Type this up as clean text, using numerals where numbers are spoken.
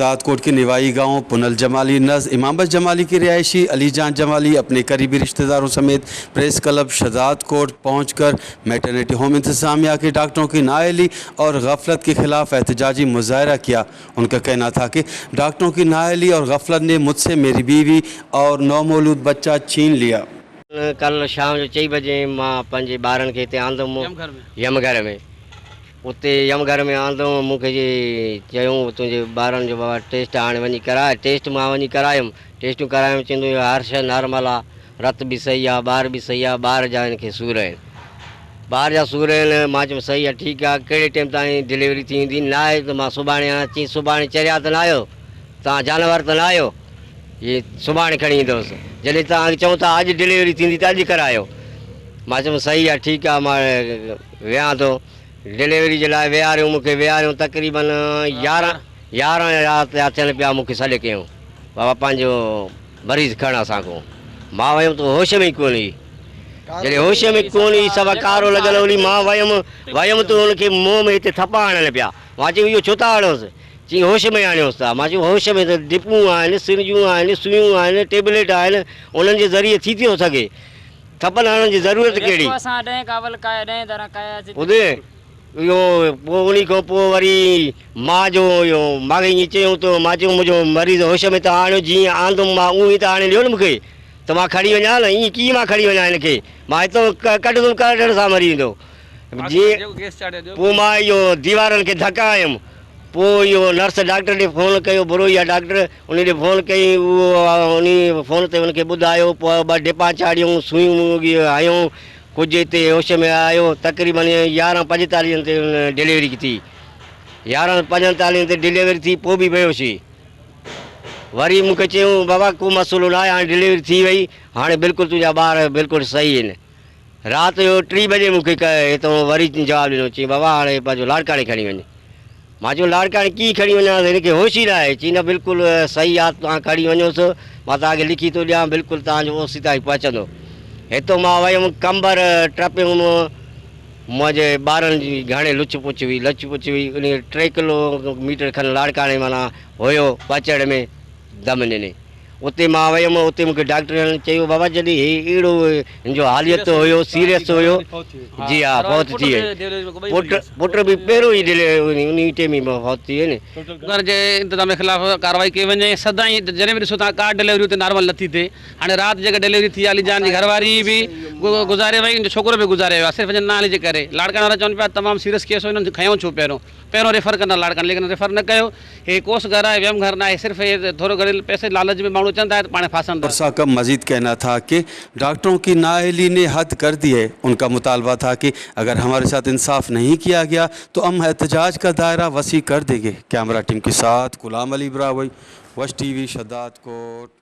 कोट के निवाई गांव पुनल जमाली नज इमामत जमाली के रिहायशी अली जान जमाली अपने करीबी रिश्तेदारों समेत प्रेस क्लब शहदादकोट पहुंचकर मैटरनिटी होम इंतजामिया के डॉक्टरों की नाअहली और गफलत के खिलाफ एहतजाजी मुजाहरा किया। उनका कहना था कि डॉक्टरों की नाअहली और गफलत ने मुझसे मेरी बीवी और नौमौलूद बच्चा छीन लिया। ڪلهه شام جو چئين بجي مان پنهنجي ٻارن کي هتي آندم يم گهر ۾. اتي يم گهر ۾ آندم مون کي چيائون تنهنجي ٻارن جو بابا ٽيسٽ هاڻي وڃي ڪراء. ٽيسٽ مان وڃي ڪرايم. ٽيسٽون ڪرايم چوندو هر شيء نارمل آ، رت به صحيح آ، ٻار به صحيح آ، ٻار جا هن کي سور آهن. ٻار جا سور آهن. مان چيم صحيح آ ٺيڪ آ، ڪهڙي ٽيم تائين ڊليوري ٿي ويندي؟ ناهي ته مان سڀاڻي آيان. چيائين سڀاڻي چريا ته ناهيو، توهان جانور ته ناهيو. هي سڀاڻي کڻي ايندس. جڏهن توهان چئو ٿا اڄ ڊليوري ٿيندي ته اڄ ڪرايو. مان چيم صحيح آ ٺيڪ آ مان ويهان ٿو. ڊليوري جي لاء ويهاريو مون کي ويهاريو تقريبن يارهن يارهن رات جا ٿين پيا مون کي سڏ ڪيائون بابا پنهنجو مريض کڻ اسان کان. مان ويم ته هوش ۾ ئي ڪونه هئي. جڏهن هوش ۾ ڪونه هئي سوا ڪارو لڳل هئي مان ويم ويم ته هن کي منهن ۾ هتي ٿپا هڻن پيا. مان چيم اهو ڇو ٿا هڻوس؟ چيائين هوش ۾ آڻيوس ٿا. مان چيو هوش ۾ ته ڊپون آهن، سرنجون آهن، سوئيون آهن، ٽيبليٽ آهن، انهن جي ذريعي ٿي ٿيو سگهي. ٿپن هڻڻ جي ضرورت ڪهڙي؟ ٻڌ اهو پوء انهي کان پوء وري مان جو اهو مان کي ائين چيائون ته مان چيو منهنجو مريض هوش ۾ ته آڻيو جيئن آندم مان اونهي ته آڻي ڏيو نه مون کي ته مان کڻي وڃان نه ائين ڪيئن مان کڻي وڃان هن کي مان هتو ڪڍندم ڪڍڻ سان مري ويندو. جيئن پوء مان اهو ديوارن کي ڌڪا هنيم. پوء اهو نرس ڊاڪٽر ڏي فون ڪيو، بروهي آ ڊاڪٽر، ان ڏي فون ڪئي، اهو انهي فون تي ان کي ٻڌايو، پوء ٻه ڊپا چاڙهيون، سوئيون هنيون، ڪجهه هتي هوش ۾ آيو، تقريبن يارهن پنجيتاليهن تي ڊليوري ٿي، يارهن پنجيتاليهن تي ڊليوري ٿي، پوء به بيهوش هئي. وري مون کي چيائون بابا ڪو مسئلو ناهي، هاڻي ڊليوري ٿي وئي، هاڻي بلڪل تنهنجا ٻار بلڪل صحيح آهن. رات جو ٽي بجي مون کي هتان وري جواب ڏنو، چيائين بابا هاڻي پنهنجو لاڙڪاڻي کڻي وڃ. مان چيو لاڙڪاڻي ڪيئن کڻي وڃانس، هن کي هوش ئي ناهي. چيائين نه بلڪل صحيح آ، توهان کڻي وڃوس، مان توهان کي لکي ٿو ڏيان، بلڪل توهان جو اوسيتائين پهچندو. هتان مان ويم قمبر ٽپيم، منهنجي ٻارن جي گهڻي لڇ پڇ هئي، لڇ پڇ هئي، انهيء ٽي ڪلو ميٽر کن لاڙڪاڻي معنيٰ هيو پهچڻ ۾ دم ڏني. اتي مان ويم اتي مون کي ڊاڪٽرن چيو بابا جڏهن هي اهڙو هن جو حاليت هيو سيريس هيو جي ها فوت ٿي وئي پٽ پٽ به پهريون ئي ڊليوري انهي ٽيم ئي فوت ٿي وئي نه. گهر جي انتظاميه خلاف ڪارروائي ڪئي وڃي سدائين جڏهن به ڏسو ته ڪا ڊليوري اتي نارمل نٿي ٿئي هاڻي رات جيڪا ڊليوري ٿي علي جان جي گهر واري به گذاري وئي ان جو ڇوڪرو به گذاري ويو آهي صرف ان نااهلي جي ڪري لاڙڪاڻي وارا چون پيا تمام سيريس ڪيس هو انهن کنيو ڇو پهريون پهريون ريفر ڪندا لاڙڪاڻي ليڪن ريفر نه ڪيو هي ڪوس گهر آهي ويم گهر ناهي صرف هي ٿورو گهڻي پئسي جي لالچ ۾ ماڻهو اچن ٿا ۽ پاڻ ڦاسن ٿا. ورثا کا مزيد کهنا ٿا ڪه ڊاڪٽرون ڪي نااهلي ني حد ڪر the هي ان کا مطالبه ٿا ڪه اگر هماري ساٿ انصاف نهين ڪيا گيا تو هم احتجاج کا دائره وسيع ڪر دينگي ڪيمرا ٽيم ڪي ساٿ غلام علي براهوئي وش ٽي وي شهدادڪوٽ.